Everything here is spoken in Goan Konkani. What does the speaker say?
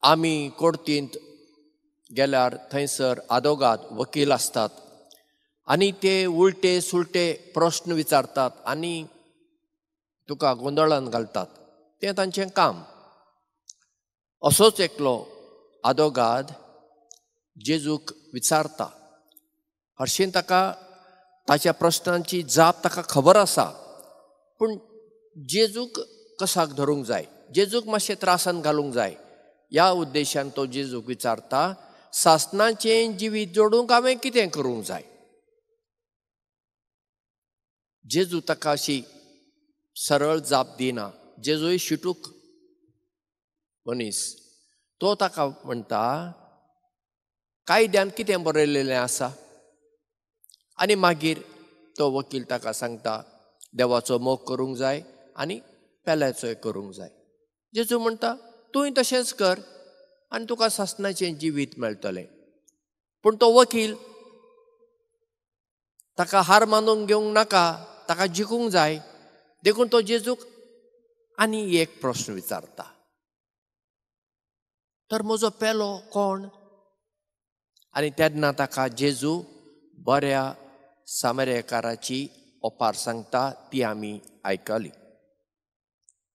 आमी कोर्तींत गेल्यार थंयसर आदोगाद वकील आसतात आनी ते उलटे सुलटे प्रस्न विचारतात आनी तुका गोंदळान घालतात. तें तांचें काम. असोच एकलो आदोगाद जेजूक विचारता. हरशीं ताका ताच्या प्रस्नांची जाप ताका खबर आसा, पूण जेजूक कसाक धरूंक जाय, जेजूक मातशें त्रासान घालूंक जाय ह्या उद्देशान तो जेजूक विचारता, सासणाचें जिवीत जोडूंक हांवें कितें करूंक जाय? जेजू ताका अशी सरळ जाप दिना. जेजूय शिटूक मनीस. तो ताका म्हणटा, कायद्यान कितें बरयलेलें आसा? आनी मागीर तो वकील ताका सांगता, देवाचो मोग करूंक जाय आनी पेल्याचोय करूंक जाय. जेजू म्हणटा, तूंय तशेंच कर आनी तुका सासणाचें जिवीत मेळटलें. पूण तो वकील ताका हार मानूंक घेवंक नाका, ताका जिखूंक जाय. देखून तो जेजूक आनी एक प्रस्न विचारता, तर म्हजो पेलो कोण? आनी तेन्ना ताका जेजू बऱ्या सामरेकाराची ओपार सांगता, ती आमी आयकली.